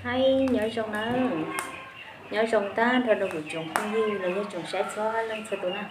Hais nyob zoo na, nyob zoo tag nrho rau kuv tsoom phooj ywg los yog tsoom saib txhua leej txhua tus na.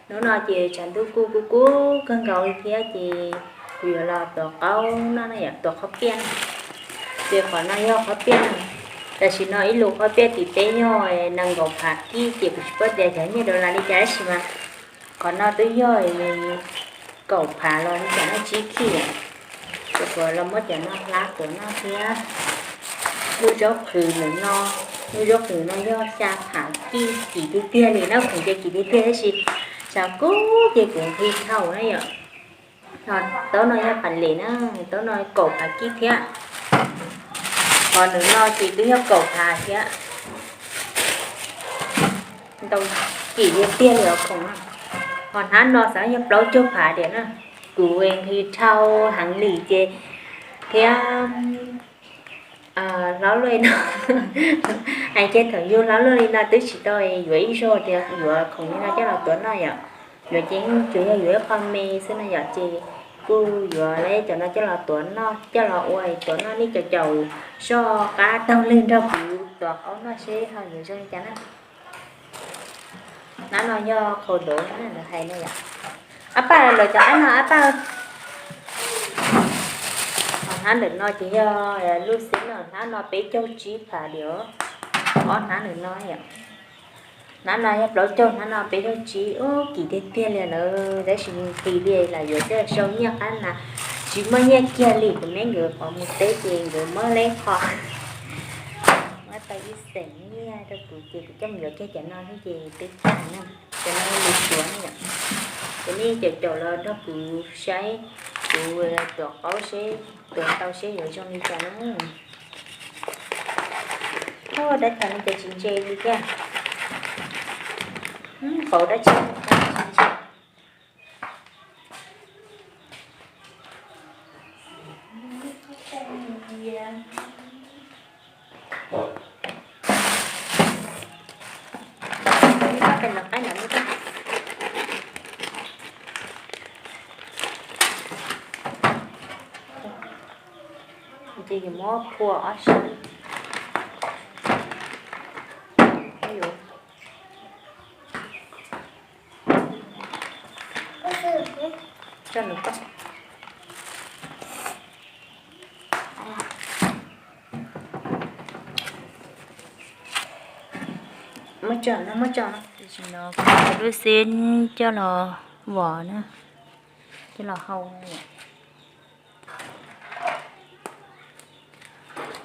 Hnub no ces tshav ntuj kuj kub kub kawg nkaus li thiab ces kuv yuav los tuav qaub noj na yom, tuav qhob piaj na. Ces qhov no yog qhob piaj na, tam sim no ib lus qhob piaj tim teb yog nees nkaum phav kib ces kuv tsis paub tias cov nyiaj dollar li cas tab sis mas qhov no twb yog kaum phav los li cas no tsib kib. Ces kuv los muab cov no hlab tuav noj thiab. Lub zaub qhwv ntawm no, lub zaub qhwv no yog xya phav kib, kim tiag tiag li na, khoom ces kim tiag tiag tab sis tshav kub ces kuv nqhis dhau na yom. Ho taub no yog pas les na, taub no kaum phav kib thiab. Qhov ntawm no ces twb yog kaum phav thiab. Ntau, kim tiag tiag li os khoom na. Ho hnab no xav yog plaub caug phav tiam na. Kuv nqhis dhau heev li ces thiab hlaub luaj li no, hais kiag thaum yug hlaub luaj li no twb tsis tau yuav ib zaug tias yuav khoom li no coj los tuav noj yom. Yuav ces tsuas yog yuav ib qho me xwb no yom ces kuj yuav cov no coj los tuav noj, coj los ua tuav noj nej caum caum soj qab taug lw nrog kuv tuav qaub noj seb ho yuav zoo li cas na. Hnab no yog qhaus dov na lawv hais no yom. Ab paj, lawv cov qaib no ab paj. Hnab ntawm no ces yog lub xib no, hnab no peb caug tsib phav li os. Ob hnab ntawm no yom. Hnab no yog plaub caug, hnab no peb caug tsib, ub kim tiag tiag li lawm tab sis nqhis li lawm yuav coj sau nyiaj qab na. Tsis muaj nyiaj kiag li, kuv me nkawd qhov mus teb ces nkawd muab leb qho, muab tau ib xeem nyiaj rau kuv ces kuv coj mus yuav kiag cov no xwb ces twb tag na. Cov no lus suav na yom. Ces nej caum caum los nrog kuv saib, kuv tuav qaub seb, tuav tau seb yuav zoo li cas na. Ua dab tsi no ces tsis ntse li thiab. Pauv dab tsi tsis ntse. Ces yuav muab phua ob sab. Muab tso no, muab tso no. Tam sim no kuv cov lub xib coj los vos na, coj los hau.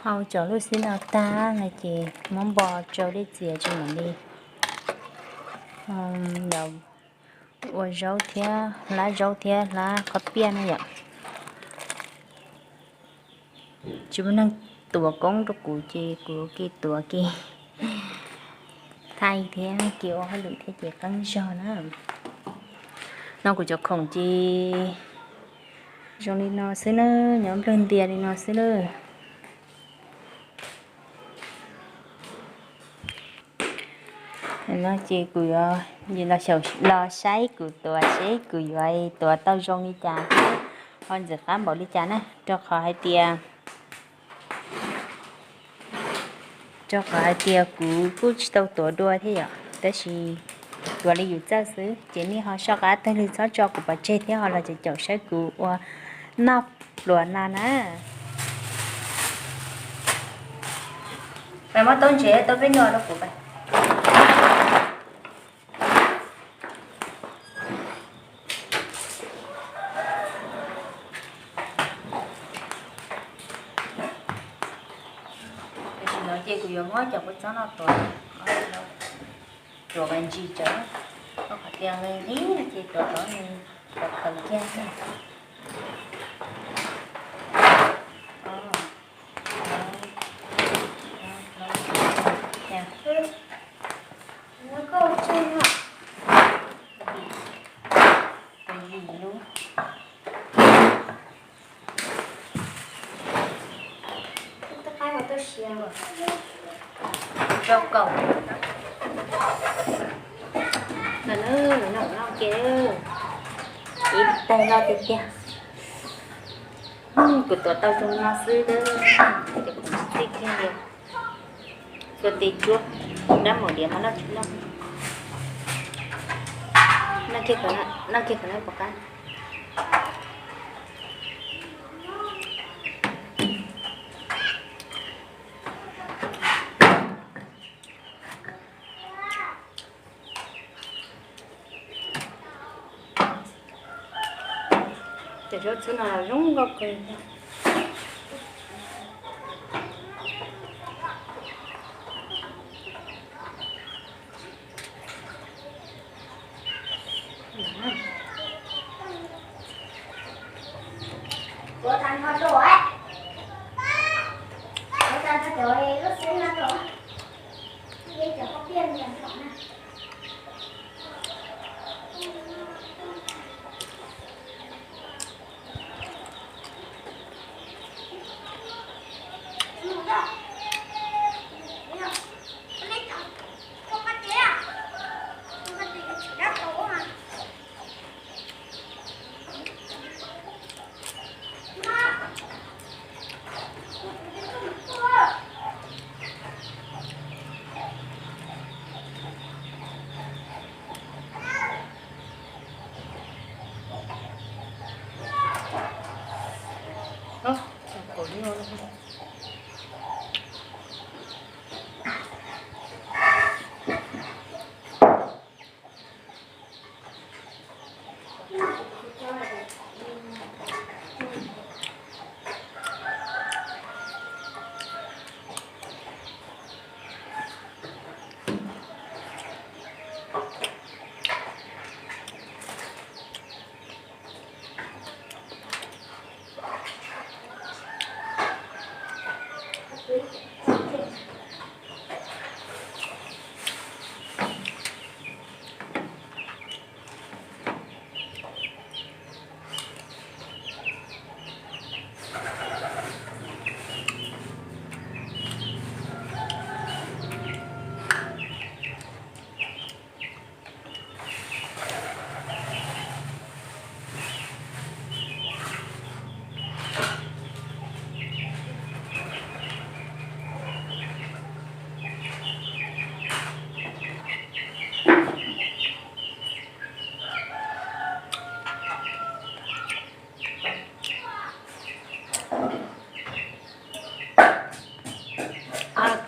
Hau cov lub xib no tag no ces muab npo tsau dej txias tso mam li ua zaub thiab hlab zaub thiab hlab qhob piaj na yom. Tsis muaj neeg tuav koob rau kuv ces kuv ua ke tuav ke thaij thiab ke ua hauj lwm thiab ces qeeb zog na. No kuv cov khoom ces zoo li no xwb na, nyob nplawg ntias li no xwb na. No ces kuv yuav los saib kuv tuav seb kuv yuav tuav tau zoo li cas thiab ho ntxim qab npaum li cas na, rau qhov hais tias, rau qhov hais tias kuv kuj tsis tau tuav dua thiab yom, tab sis tuav li yus txawj xwb ces nej ho soj qab tag li txhob tso kuv pov tseg thiab ho los caum caum saib kuv ua noj pluas no na. Pais muab taub ntsev taub peb no rau kuv pais. Tam sim no ces kuv yuav muab cov kua txob no tuav, tuav vas ntsis tsawv, rau qhov tias nqi nqi ces tuav tod nws khaws kiag. Rau kaum. Ib tag no tiag tiag. Kuv tuav tau zoo no xwb. Tib kiag li, txhua tes tsuab, dab maum diav mas noj tsis noj. Noj kiag qhov no, noj kiag qhov no pom qab. Cov zaub txhwb no los zoo nkauj kawg.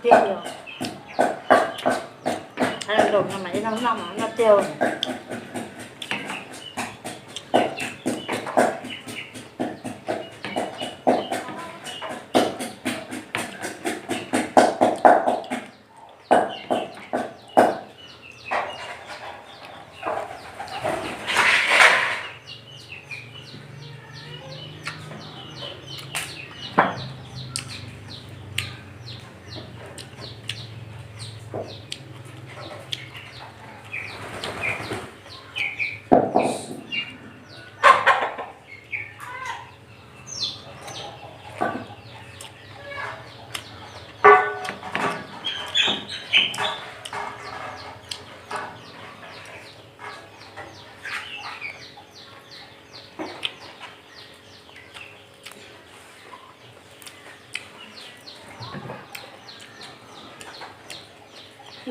Tiag yog, nkaus no mas ib noj noj mas noj tiag.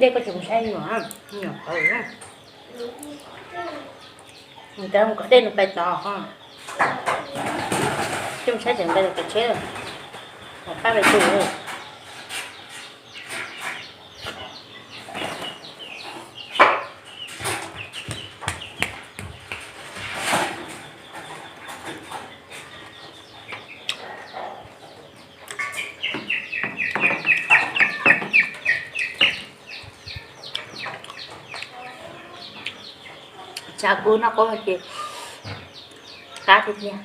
Ntej koj tsis mus saib nyuam, nyuam qhuav, mus cov mus kom dej nws pais tod ho. Coj mus saib tseem nqe los pes tsheb, pab pes tsheb. Tsav kub noj qub ces qab tiag tiag.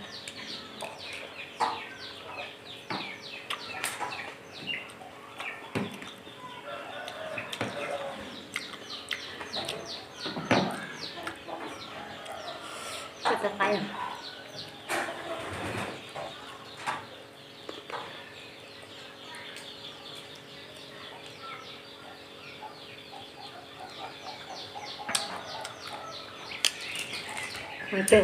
Ua ntej,